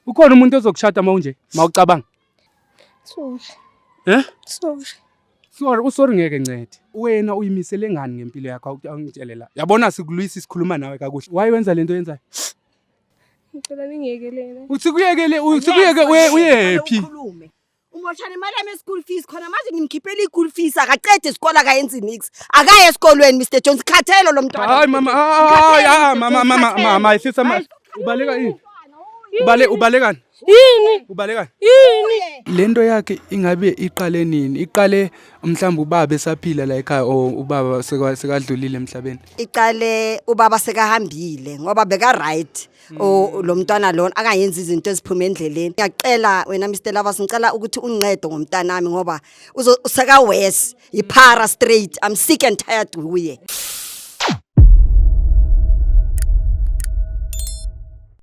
Ukhona umuntu ozokushada mawunje? Mawucabanga. Sorry. Eh? Sorry. Sorry, usorry ngeke ncede. Wena uyimisele ngani ngempilo yakho awungitshele la. Yabona sikulwisa sikhuluma nawe kakuhle. Why wenza lento oyenzayo? Ngicela ningiyekelele. Uthi kuyekele, uthi kuyeke uyephi? Ukhulume. Umoshana imali yami ye-school fees khona manje ngimkhiphela i-school fees akaqede isikole akayenzi nix. Akaye esikolweni Mr Jones khathelo lo mntwana. Hayi mama, hayi hayi mama mama mama yehlisa mama. Ubaleka yini? Ubale ubalekani? Yini? Ubalekani? Yini? Lento yakhe ingabe iqale nini? Iqale mhlawumbe ubaba esaphila la ekhaya or ubaba sekadlulile emhlabeni? Iqale ubaba sekahambile ngoba beka right. O lo mntwana lona akayenzi izinto eziphuma endleleni. Ngiyacela wena Mr Lovers ngicela ukuthi ungincede ngomntanami ngoba uzo useka worse. Iphara straight. I'm sick and tired kuye.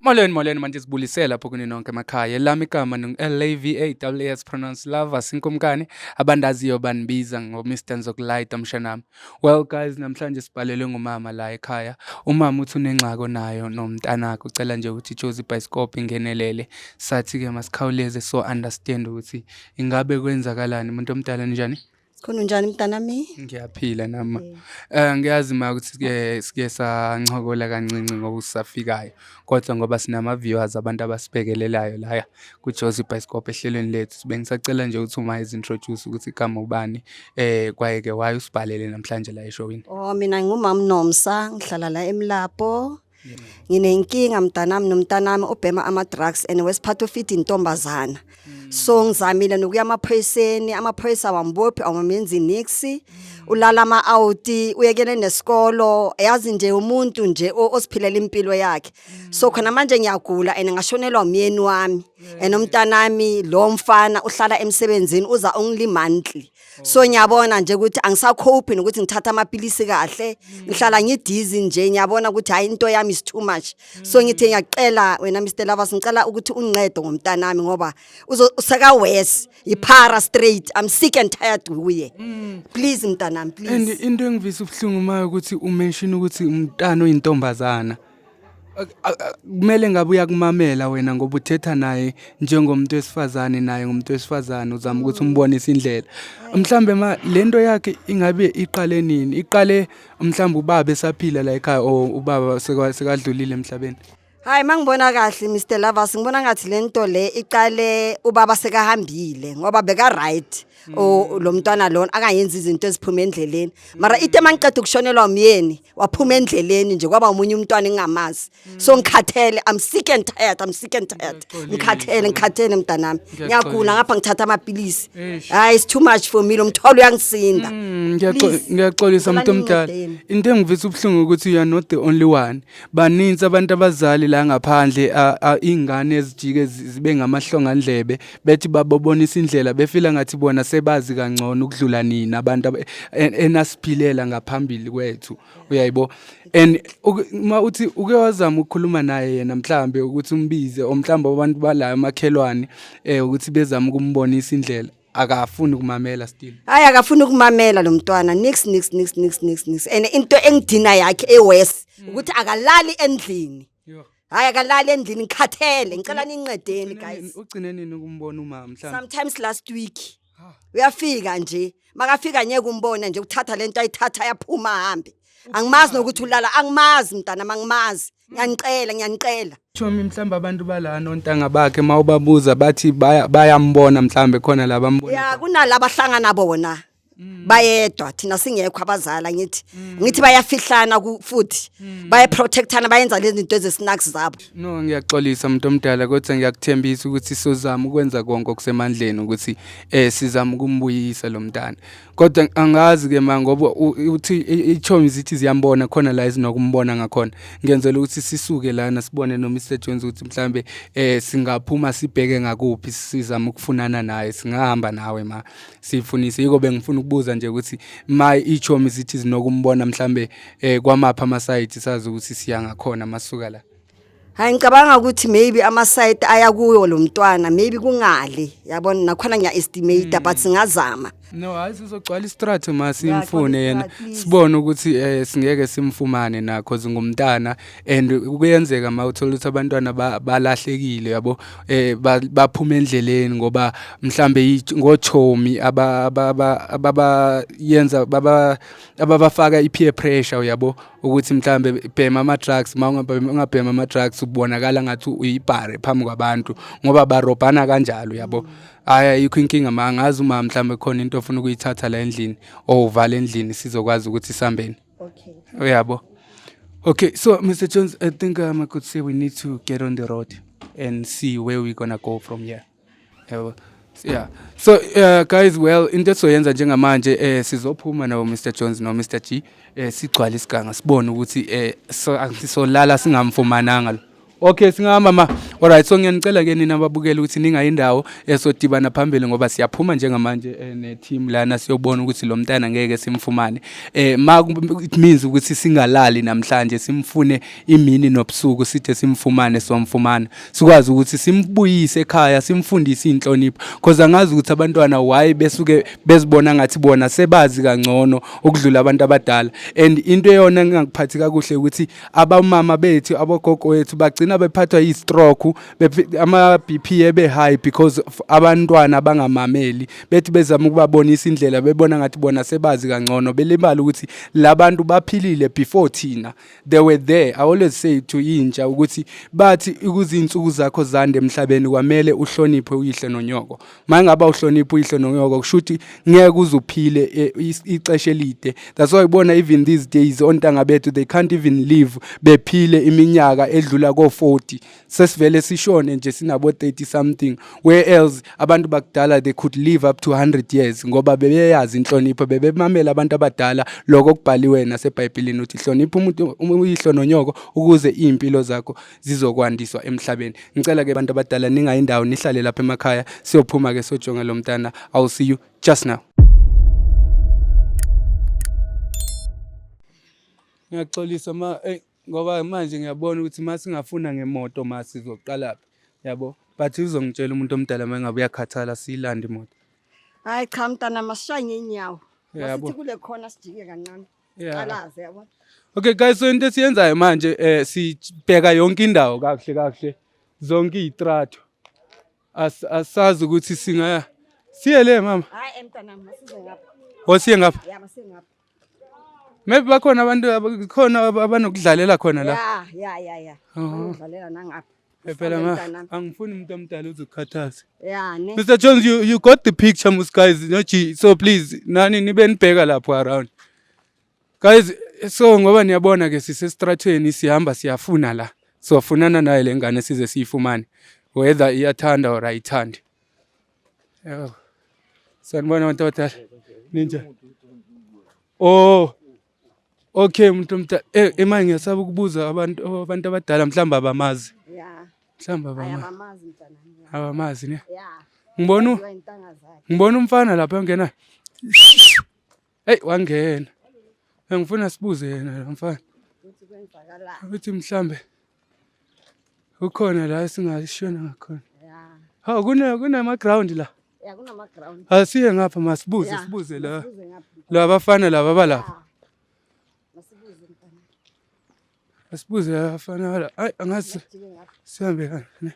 Molweni molweni manje sibulisela lapho kuni nonke emakhaya. Elami igama ngu L A V A W S pronounce Lovers inkumkani abandaziyo banibiza ngo Mr Nzokulayita mshanami. Well guys namhlanje sibhalelwe ngumama la ekhaya. Umama uthi unengxaki onayo nomntanakhe ucela nje ukuthi iJozi Bioscope ingenelele. Sathi ke masikhawuleze so understand ukuthi ingabe kwenzakalani umuntu omdala njani? Sikhona unjani mntanami? Ngiyaphila nama. Eh ngiyazi ma ukuthi sike sike sancokola kancinci ngoba usafikayo. Kodwa ngoba sinama viewers abantu abasibhekelelayo laya kuJozi Bioscope ehlelweni lethu. Bengisacela nje ukuthi uma izintroduce ukuthi igama ubani eh kwaye ke why usibhalele namhlanje la eshowini. Oh mina ngumam Nomsa ngihlala la eMlapo. Nginenkinga mntanami nomntanami ubhema ama drugs and wesiphatha ufit intombazana. So ngizamile nokuya amaphoyiseni, amaphoyisa awambophi awamenzi nix. Ulala ama out, uyekele nesikolo, yazi nje umuntu nje osiphilela impilo yakhe. So khona manje ngiyagula and ngashonelwa umyeni wami. And umntanami lo mfana uhlala emsebenzini uza only monthly. So ngiyabona nje ukuthi angisakhophi nokuthi ngithatha amapilisi kahle ngihlala ngidizzy nje ngiyabona ukuthi hayi into yami is too much so ngithe ngiyacela wena Mr Lovers ngicela ukuthi ungincede ngomntanami ngoba useka worse iphara straight I'm sick and tired kuye please mntanami And please into engivisa ubuhlungu mayo ukuthi umention ukuthi umntana oyintombazana. Kumele ngabe uyakumamela wena ngoba uthetha naye njengomuntu wesifazane naye ngumuntu wesifazane uzama ukuthi umbonise indlela. Mhlambe ma lento yakhe ingabe iqale nini? Iqale mhlambe ubaba esaphila la ekhaya or ubaba sekadlulile emhlabeni? Hayi mangibona kahle Mr Lovers ngibona ngathi lento le iqale ubaba sekahambile ngoba beka right o lo mntwana lona akayenzi izinto eziphuma endleleni mara ithe mangiqeda ukushonelwa umyeni waphuma endleleni nje kwaba umunye umntwana engingamazi so ngikhathele I'm sick and tired I'm sick and tired ngikhathele ngikhathele mntanami ngiyagula ngapha ngithatha amapilisi hayi it's too much for me lo mthwalo uyangisinda Please. Ngiyaxolisa Ngicela muntu omdala. ningincedeni. Into engivisa ubuhlungu ukuthi you are not the only one. Baninzi abantu abazali la ngaphandle iy'ngane ezijike zibe ngamahlongandlebe bethi babobonisa indlela befila ngathi bona sebazi kangcono ukudlula nina abantu enasiphilela ngaphambili kwethu uyayibo and uma uthi uke wazama ukukhuluma naye yena mhlambe ukuthi umbize or mhlambe abantu bala amakhelwane ukuthi bezama ukumbonisa indlela akafuni ukumamela still. Hayi akafuni ukumamela lo mntwana nix nix nix nix nix nix and into engidina yakhe eworse ukuthi akalali endlini. Hayi akalali endlini ngikhathele ngicela nincedeni guys. Ugcine nini ukumbona umama mhlawumbe? Sometimes last week. Uyafika nje makafika ngeke umbone nje uthatha lento ayithatha yaphuma ahambe. Angimazi nokuthi ulala angimazi mntana mangimazi. Ngiyanicela ngiyanicela. Chomi mhlawumbe abantu bala nontanga bakhe mawubabuza bathi bayambona mhlawumbe khona la bambona. Ya kunalaba hlangana bona. Bayedwa thina singekho abazala ngithi ngithi bayafihlana futhi bayaprotectana bayenza lezi zinto eze-snacks zabo. No ngiyaxolisa umuntu omdala kodwa ngiyakuthembisa ukuthi sizama ukwenza konke okusemandleni ukuthi sizama ukumbuyisa lo mntana. Kodwa angazi ke ma ngoba uthi ichomi zithi ziyambona khona la ezinokumbona ngakhona. Ngenzela ukuthi sisuke lana sibone no Mr Jones ukuthi mhlambe singaphuma sibheke ngakuphi sizama ukufunana naye singahamba nawe ma sifunise. Yiko bengifuna ukubuza nje ukuthi ma ichomi zithi zinokumbona mhlambe kwamapha ama-site sazi ukuthi siya ngakhona masuka la. Hayi ngicabanga ukuthi maybe ama-site aya kuyo lo mntwana maybe kungale yabona nakhona ngiya-estimate but singazama. No, hayi, sizogcwala istrato ma simfune Yeah, yena. gcwala istrato, please. Sibone ukuthi singeke simfumane na, cause ngumntana and kuyenzeka ma uthola ukuthi abantwana balahlekile, yabo, baphuma endleleni ngoba mhlambe ngochomi abayenza baba ababafaka i-peer pressure, uyabo, ukuthi mhlambe bhema ama-drugs. Ma ungabhema ama-drugs ubonakala ngathi uyibhare phambi kwabantu ngoba barobhana kanjalo, uyabo. Hhayi, ayikho inkinga ma, angazi uma mhlambe khona into ofuna ukuyithatha la endlini or uvala endlini, sizokwazi ukuthi sihambeni. Okay. Uyabo. Okay, so Mr. Jones, I think I could say we need to get on the road and see where we're gonna go from here. Yabo. Yeah. So guys, well, into esoyenza njengamanje, sizophuma no Mr Jones no Mr G, sigcwale isiganga, sibone ukuthi so solala singamfumananga lo. Okay, singahamba ma. Alright, so ngiyanicela ke nina ababukeli ukuthi ningayindawo, esodibana phambili ngoba siyaphuma njengamanje ne team lana, siyobona ukuthi lo mntana ngeke simfumane. Ma it means ukuthi singalali namhlanje, simfune imini nobusuku, sithe simfumane, somfumana. Sikwazi ukuthi simbuyise ekhaya, simfundise inhlonipho, because angazi ukuthi abantwana why besuke bezibona ngathi bona sebazi kangcono ukudlula abantu abadala. And into eyona engangiphathi kakuhle ukuthi abamama bethu, abogogo wethu bagcina bephathwa yi-stroke, ama-BP ebe high because of abantwana abangamameli, bethi bezama ukubabonisa indlela, bebona ngathi bona sebazi kangcono, belibala ukuthi labantu baphilile before thina. They were there. I always say to intsha ukuthi bathi ukuze iy'nsuku zakho zande emhlabeni, kwamele uhloniphe uyihle nonyoko. Ma ngabe uhloniphe uyihle nonyoko, kusho ukuthi ngeke uze uphile ixesha elide. That's why ubona even these days ontanga bethu, they can't even live bephile iminyaka edlula ko-40, sesivele sishone nje sinabo 30 something, where else abantu bakudala they could live up to 100 years ngoba bebeyazi inhlonipho, bebemamela abantu abadala, lokho okubhaliwe nasebhayibhelini ukuthi hlonipha umuntu, uyihlo nonyoko, ukuze iy'mpilo zakho zizokwandiswa emhlabeni. Ngicela ke abantu abadala ningayindawo, nihlale lapha emakhaya, siyophuma ke sojonga lo mntana. I will see you just now. Ngiyaxolisa ma, ngoba manje ngiyabona ukuthi ma singafuna ngemoto ma sizoqalaphi, yabo, but uzongitshela umuntu omdala uma ngabe uyakhathala, siyilande imoto. Hayi cha mntana, masishaye ngeenyawo. Yabo. Masithi kule khona sijike kancane. Yeah. Qalaze, yabo. Okay guys, so into esiyenzayo manje, sibheka yonke indawo kakuhle kakuhle, zonke izitrato. Asazi ukuthi singaya siye le mama. Hayi mntana, masize ngapha. Osiye ngapha. Ya, masiye ngapha. Maybe bakhona abantu khona abanokudlalela khona la. Ya. Oh. Banodlalela nangapha. Phela ma Mntanami. angifuni umuntu omdala uzokukhathaza. Ya ne. Mr Jones, you got the picture mus guys, no G. So please nani nibe nibheka lapho around. Guys, so ngoba niyabona ke sisestratweni, sihamba siyafuna la. Sofunana naye le ngane size siyifumane. Whether iyathanda or ayithandi. Yebo. Sanibona abantu abadala. Ninja. Oh. Okay, umuntu omdala. Manje ngiyasaba ukubuza abantu abadala, mhlawumbe abamazi. Ya. Mhlawumbe abamazi. Ayabamazi mntanami. Ya. Abamazi ne. Ya. Ngibona Waziwa intanga zakhe. Ngibona umfana lapha engena. Hey, wangena. Ngifuna sibuze yena lo mfana Ukuthi kwenzakalani. ukuthi mhlambe ukhona la esingashona ngakhona. Ya. Ha, kunama ground la. Ya, kunama ground. Asiye ngapha, masibuze, Ya, sibuze la. Masibuze ngapha. La bafana laba balapha. Ya. Masibuze mntanami. Asibuze la bafana bala. Ay, angazi Sijike ngapha. sihambe kanje. Ne.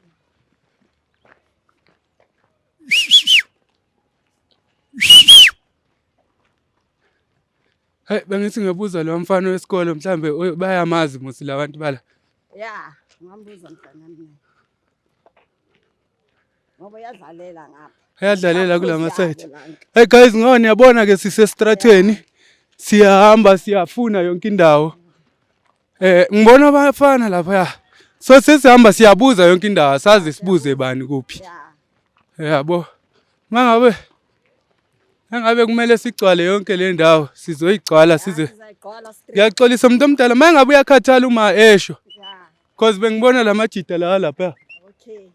Hey, bengithi ngibuza lo mfana wesikole, mhlambe bayamazi musi labantu bala. Ya, ungambuza mntanami naye. Ngoba uyadlalela ngapha. Ayadlalela kulama side. Lanka. Hey guys, ngoba niyabona ke sisestratweni. Siyahamba siyafuna yonke indawo. Ngibona abafana lapha ya. So sesihamba siyabuza yonke indawo, sazi sibuze bani kuphi. Ya. Yabo. Mangabe kumele sigcwale yonke le ndawo, sizoyigcwala size. Sizayigcwala straight. Ngiyaxolisa umuntu omdala, mangabe uyakhathala uma esho. Ya. Cause bengibona lamajida la lapha. Okay.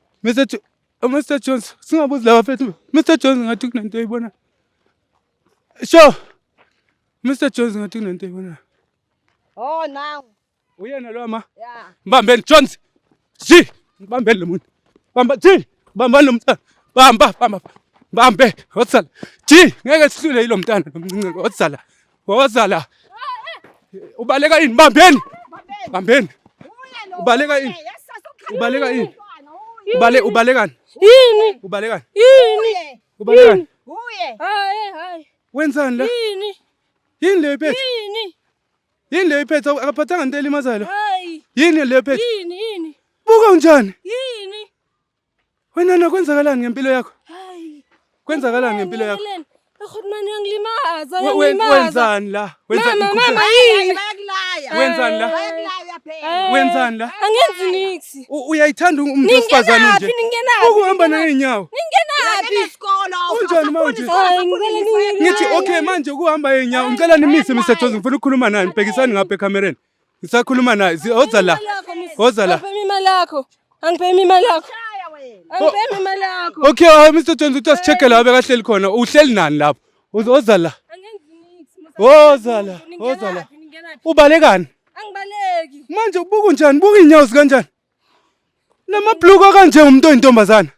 Oh, Mr Jones, singabuzi laba fethu. Mr Jones, ngathi kunento oyibona. Sure. Mr Jones, ngathi kunento oyibona. Oh now. Uyena lo ma. Ya. Mbambeni Jones. Ji. Mbambeni lo muntu. Bamba Ji. Bambani lo mntana. Bamba, bamba. Bambe, wozala. Ji, ngeke sihlule yilo mntana lomncinci. Wozala. Wozala. Ubaleka yini? Bambeni. Bambeni. Ubaleka yini? Ubaleka yini? Ubale ubalekani? Yini? Ubalekani? Yini? Ubalekani? Uye. Hayi hayi. Wenzani la? Yini? Yini le iphethe? Yini? Yini le iphethe? Akaphathanga into elimazayo lo. Hayi. Yini le iphethe? Yini yini? Buka unjani? Yini? Wena na kwenzakalani ngempilo yakho? Hayi. Kwenzakalani ngempilo yakho? Khotman uyangilimaza, We- uyangilimaza. Wenzani la? Wenzani? Mama, mama yini? Bayakulaya. Wenzani la? Bayakulaya phela. Wenzani la? Angenzi nix. Uyayithanda umuntu wesifazane nje? Ningenaphi? Ningenaphi? Ukuhamba ney'nyawo. Ningenaphi? Isikolo. Unjani ma unje? Hayi, ngicela ningiyeke. Ngithi okay manje ukuhamba ngeenyawo ngicela nimise Mr Jones ngifuna ukukhuluma naye nibhekisani ngapha ekamereni. Ngisakhuluma naye. Woza la. Woza la. Angibhemi imali yakho. Angibhemi imali yakho. Angibhemi imali yakho. Okay, ah, Mr Jones uthi asichecke la bekahleli khona. Uhleli nani lapho? Woza la. Angenzi nix. Woza la. Woza la. Ningenaphi? Ningenaphi? Ubalekani? Angibaleki. Manje ubuka unjani? Buka inyawo zikanjani? Lamabhluko kanje umuntu oyintombazana.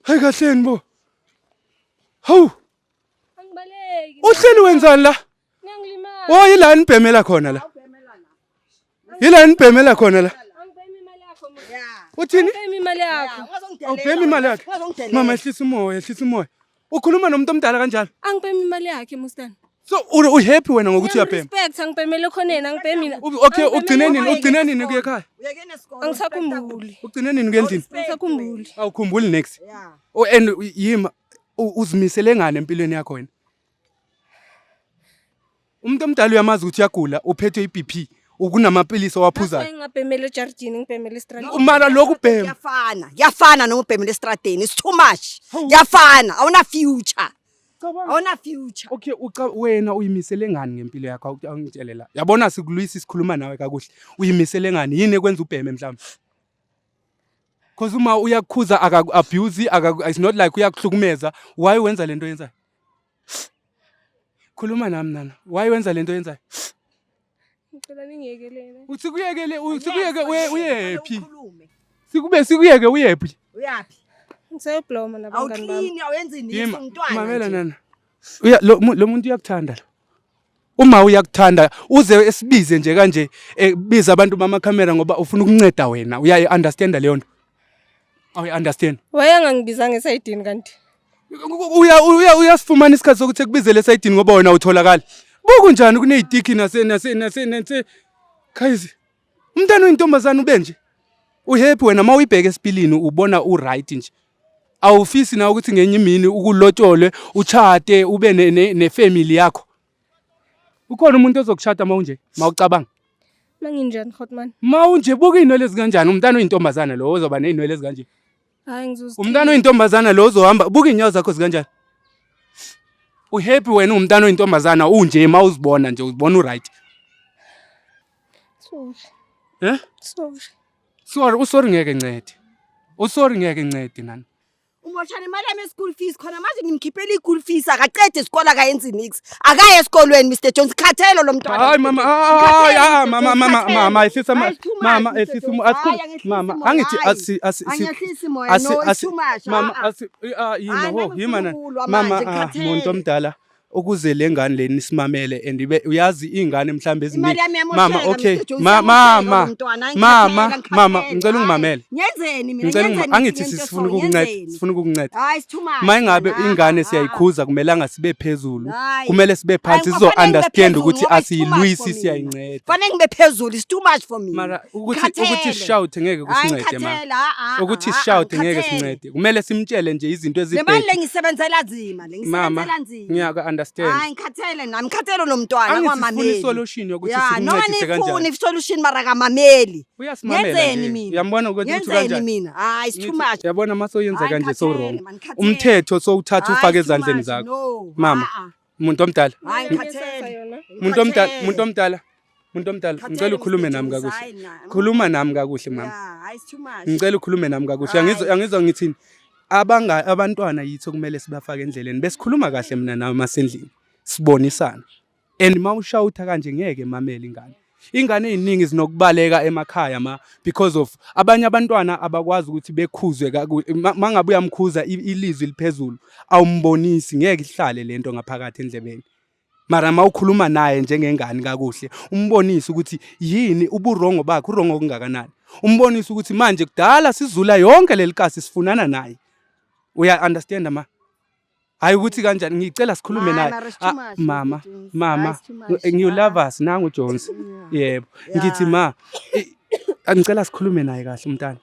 Hayi kahleni bo. Hawu, Angibaleki. uhleli wenzani la? Niyangilimaza. Oh, yila nibhemela khona la. Yila nibhemela khona la. Angibhemi imali yakho. Musa. Uthini? Angibhemi imali yakho. Awubhemi imali yakhe. Mama ehlisa umoya, ehlisa umoya. Ukhuluma nomuntu omdala kanjalo. Angibhemi imali yakhe Mustana. So uhappy wena ngokuthi uyabhema? Respect angibhemele khoneni angibhemi mina. Okay, ugcine nini? Ugcine nini ukuya ekhaya? Angisakhumbuli. Ugcine nini ukuya endlini? Angisakhumbuli. Awukhumbuli next. Yeah. Oh and yima uzimisele ngani empilweni yakho wena? Umuntu omdala uyamazi ukuthi uyagula, uphethwe i-BP, ukunamapilisi owaphuzayo. Ngingabhemele ejardini ngibhemele estradini. Mara lokhu ubhema. Kuyafana. Kuyafana noma ubhemele estradeni. It's too much. Kuyafana. Awuna future. Awuna future. Okay, uca wena uyimisele ngani ngempilo yakho? Awungitshele la. Yabona sikulwisa sikhuluma nawe kakuhle. Uyimisele ngani? Yini ekwenza ubheme mhlawumbe? Cause uma uyakukhuza akaku abuse, akaku it's not like uyakuhlukumeza. Why wenza lento oyenzayo? Khuluma nami nana. Why wenza lento oyenzayo? Ngicela ningiyekelele. Uthi kuyekele, uthi kuyeke uyephi? Ukhulume. Sikube sikuyeke uyephi? Uyaphi? Ngiseyobloma nabangani bami. Awuclean, awenzi niks Yima, umntwana. mamela nje. nana. Uya lo muntu uyakuthanda lo. Uma uyakuthanda uze esibize nje kanje biza abantu bamakhamera ngoba ufuna ukunceda wena. Uyayi understand leyo nto. Awuyi understand. Wayengangibizanga esayidini kanti. Uya uya uyasifumana isikhathi sokuthi ekubizele esayidini ngoba wena utholakala. Buku njani kunezitiki nase nase nase nase Khayizi. Umntana oyintombazana ube nje. Uhappy wena mawuyibheka esipilini ubona uright nje. Awufisi na ukuthi ngenye imini ukulotsholwe uchate ube nefamily yakho. Ukhona umuntu ozokushada mawunje mawucabanga. Manginjani Hotman? Mawunje buka izinwele ezikanjani umntana oyintombazana lo ozoba nezinwele ezikanje. Hayi ngizozi. Umntana oyintombazana lo ozohamba buka inyawo zakho zikanjani. Uhappy wena umntana oyintombazana unje mawuzibona nje uzibona uright. Sorry. Eh? Sorry. Sorry, usorry ngeke ncede. Usorry ngeke ncede nani. Umoshana imali yami ye-school fees khona manje ngimkhiphela i-school fees akaqede isikole akayenzi nix akaye esikolweni Mr Jones khathelo lo mntwana. Hayi mama, hayi ah mama mama mama ehlisa mama ehlisa umoya mama angithi asi asi Angehlisi moya no it's too much. Mama asi ah yima ho yima na mama muntu omdala ukuze le ngane leni simamele and ibe uyazi ingane mhlambe eziningi mama okay mama mama mama ngicela ungimamele Ngenzeni mina ngicela ngenzeni angithi sifuna ukukunceda sifuna ukukunceda Hayi it's too much. Mayingabe ingane siyayikhuza kumelanga sibe phezulu kumele sibe phansi sizo understand ukuthi asiyilwisi siyayinceda. Fanele ngibe phezulu it's too much for me. Mara ukuthi shout ngeke kusincede ma. Ukuthi shout ngeke sincede. Kumele simtshele nje izinto ezibheke. Le mali lengisebenzela nzima lengisebenzela nzima. Ngiyaku understand. Hayi ngikhathele nami ngikhathele nomntwana kwamameli. Angifuni solution yokuthi simncedise kanjani. Noma nifuni solution mara kamameli. Uyasimamela Ngenzeni nje. mina? Uyambona ukuthi uthi Ngenzeni kanjani? mina? Hayi it's too much. Yabona uma soyenza Hayi, kanje so ngikhathele, wrong. man, ngikhathele. Umthetho sowuthatha Hayi, ufake it's too ezandleni much. zakho. No. Mama, ah, ah. umuntu omdala. Hayi Ngiyesasa ngikhathele. yona. Umuntu omdala, Ngikhathele. umuntu omdala. Umuntu omdala, Ngikhathele, ngicela ukhulume Mr. nami Jones. kakuhle. Hayi, na. Khuluma nami kakuhle mama. Yeah, hayi it's too much. Ngicela ukhulume nami kakuhle. Hayi. Angizwa angizwa ngithini. Abanga abantwana yithi okumele sibafake endleleni. Besikhuluma kahle mina nawe masendlini. Sibonisana. And mawushawutha kanje ngeke mamele ingane. Ingane eziningi zinokubaleka emakhaya ma because of abanye abantwana abakwazi ukuthi bekhuzwe mangabe uyamkhuza ilizwi liphezulu awumbonisi, ngeke ihlale lento ngaphakathi endlebeni. Mara uma ukhuluma naye njengengane kakuhle, umbonise ukuthi yini uburongo bakhe, urongo okungakanani. Umbonise ukuthi manje kudala sizula yonke leli kasi sifunana naye. Uya understand ma? Hayi ukuthi kanjani, ngicela sikhulume Hayi, naye. mara it's too Ah, much, mama, Mr. Jones. mama, Hayi, it's too much. ngiyu-lovers nangu Jones. Yebo. Ngithi ma, ngicela sikhulume naye kahle umntana.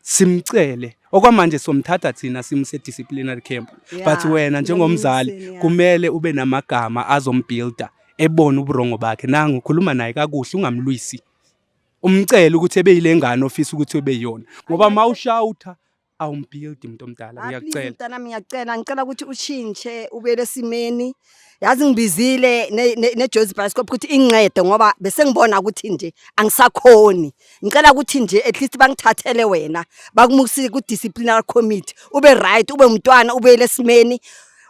Simcele. Okwamanje somthatha thina simse disciplinary camp. But Yeah, wena njengomzali kumele kumele ube namagama azombuilda ebone uburongo bakhe. Nangu khuluma naye kakuhle ungamlwisi. Umcele ukuthi ebe yile ngane ofisa ukuthi ube yiyona. Ngoba mawushouta awumbuild umuntu omdala, Ah, please, ngiyakucela. Mntanami, ngiyacela, ngicela ukuthi ushintshe ubuyele esimeni. Yazi ngibizile ne-Jozi Bioscope ukuthi ingincede ngoba bese ngibona ukuthi nje angisakhoni. Ngicela ukuthi nje at least bangithathele wena, bakumukise ku-disciplinary committee, ube right, ube umntwana, ubuyele esimeni,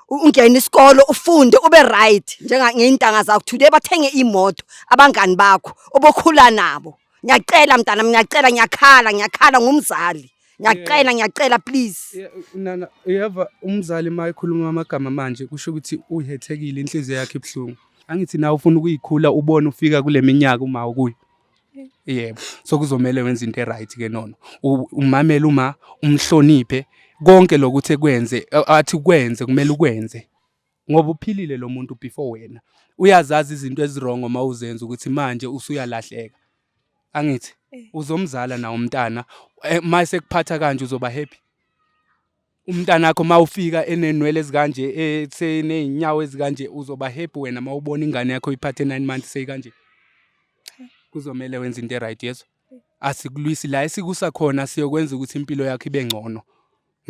ungene isikolo, ufunde, ube right njenga ngey'ntanga zakho. Today bathenge imoto abangani bakho obokhula nabo. Ngiyacela mntanami, ngiyacela, ngiyakhala, ngiyakhala ngumzali. Ngiyacela, ngiyacela please. Yeah, Nana, uyeva umzali uma ekhuluma amagama manje kusho ukuthi uhethekile, inhliziyo yakhe ibuhlungu. Angithi nawe ufuna ukuyikhula ubone ufika kule minyaka uma ukuyo. Yebo. So kuzomele wenze into e-right ke nono. Umamele uma umhloniphe konke lokuthi ekwenze athi kwenze kumele ukwenze. Ngoba uphilile lo muntu before wena. Uyazazi izinto ezirongo uma uzenza ukuthi manje usuyalahleka. Angithi uzomzala na umntana uma sekuphatha kanje uzoba happy. Umntana wakho uma ufika enenwele ezikanje eseney'nyawo ezikanje uzoba happy wena uma ubona ingane yakho iphathe 9 months seyikanje. Kuzomele wenze into e-right yezwa. Asikulwisi la esikusa khona siyokwenza ukuthi impilo yakho ibe ngcono.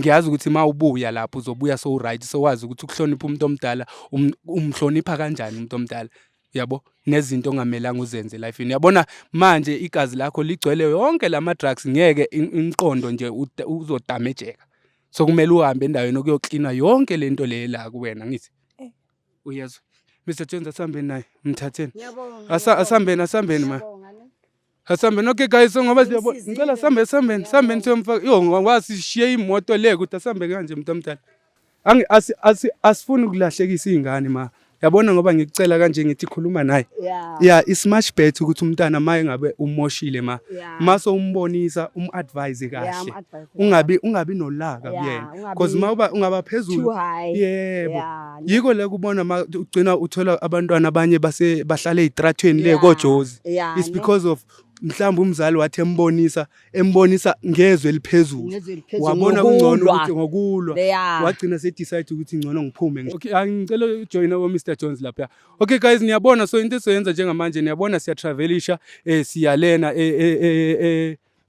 Ngiyazi ukuthi uma ubuya lapho uzobuya sowu-right, sowazi ukuthi ukuhlonipha umuntu omdala umhlonipha kanjani umuntu omdala, yabo, nezinto ongamelanga uzenze elifini. Uyabona manje igazi lakho ligcwele yonke lama drugs, ngeke imiqondo nje uzodamejeka. So kumele uhambe endaweni okuyoklinwa yonke lento le la kuwena, ngithi. Uyezwa? Mr Jones, asihambeni naye, mthatheni. Ngiyabonga. Asihambeni, asihambeni ma. Ngiyabonga, ne. Asihambeni. Okay guys, so ngoba siyabona Ngisizile. ngicela sihambe, sihambeni, sihambeni siyomfaka. Yo, ngoba sishiye imoto le ukuthi asihambe kanje umuntu omdala. Angi asi asi asifuni ukulahlekisa izingane ma. Yabona ngoba ngikucela kanje ngithi khuluma naye. Yeah. Yeah, it's much better ukuthi umntana maye ngabe umoshile ma. Yeah. Mase umbonisa, umadvise Yeah, kahle. um-advise. Ungabi nolaka Yeah, kuyena. ungabi Because mawuba ungaba phezulu. too high. Yebo. Yeah. Yiko le kubona ma ugcina uthola abantwana abanye base bahlale ezitratweni le Yeah. koJozi. Yeah, It's ne. because of mhlawumbe umzali wathi embonisa ngezwe eliphezulu. Ngezwe eliphezulu, Wabona kungcono ngokulwa. ukuthi ngokulwa. Yeah. Wagcina se decide ukuthi ngcono ngiphume. Okay, angicela ujoin abo Mr Jones lapha. Okay guys, niyabona so into esizoyenza njengamanje, niyabona siyatravelisha, siyalena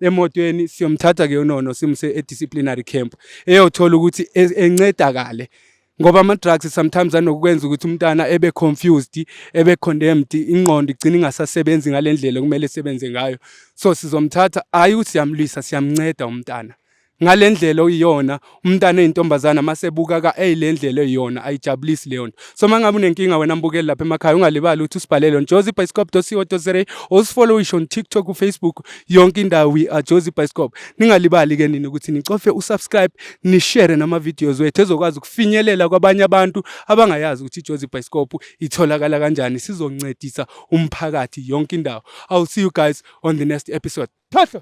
emotweni siyomthatha ke uNono simse e-disciplinary camp eyothola ukuthi encedakale, ngoba ama-drugs sometimes anokwenza ukuthi umntana ebe confused, ebe condemned, ingqondo igcina ingasasebenzi ngale ndlela okumele isebenze ngayo. So sizomthatha, hhayi ukuthi siyamlwisa, siyamnceda umntana ngale ndlela oyiyona. Umntana eyintombazana masebuka ka eyile ndlela eyiyona ayijabulisi leyo nto. So uma ngabe unenkinga wena mbukeli lapha emakhaya, ungalibali ukuthi usibhalele on jozibioscope.co.za, usifollowishe on TikTok, uFacebook, yonke indawo we are Jozi Bioscope. Ningalibali ke nini ukuthi nicofe usubscribe, nishare nama-videos wethu ezokwazi ukufinyelela kwabanye abantu abangayazi ukuthi iJozi Bioscope itholakala kanjani. Sizoncedisa umphakathi yonke indawo. I'll see you guys on the next episode. Phahlo.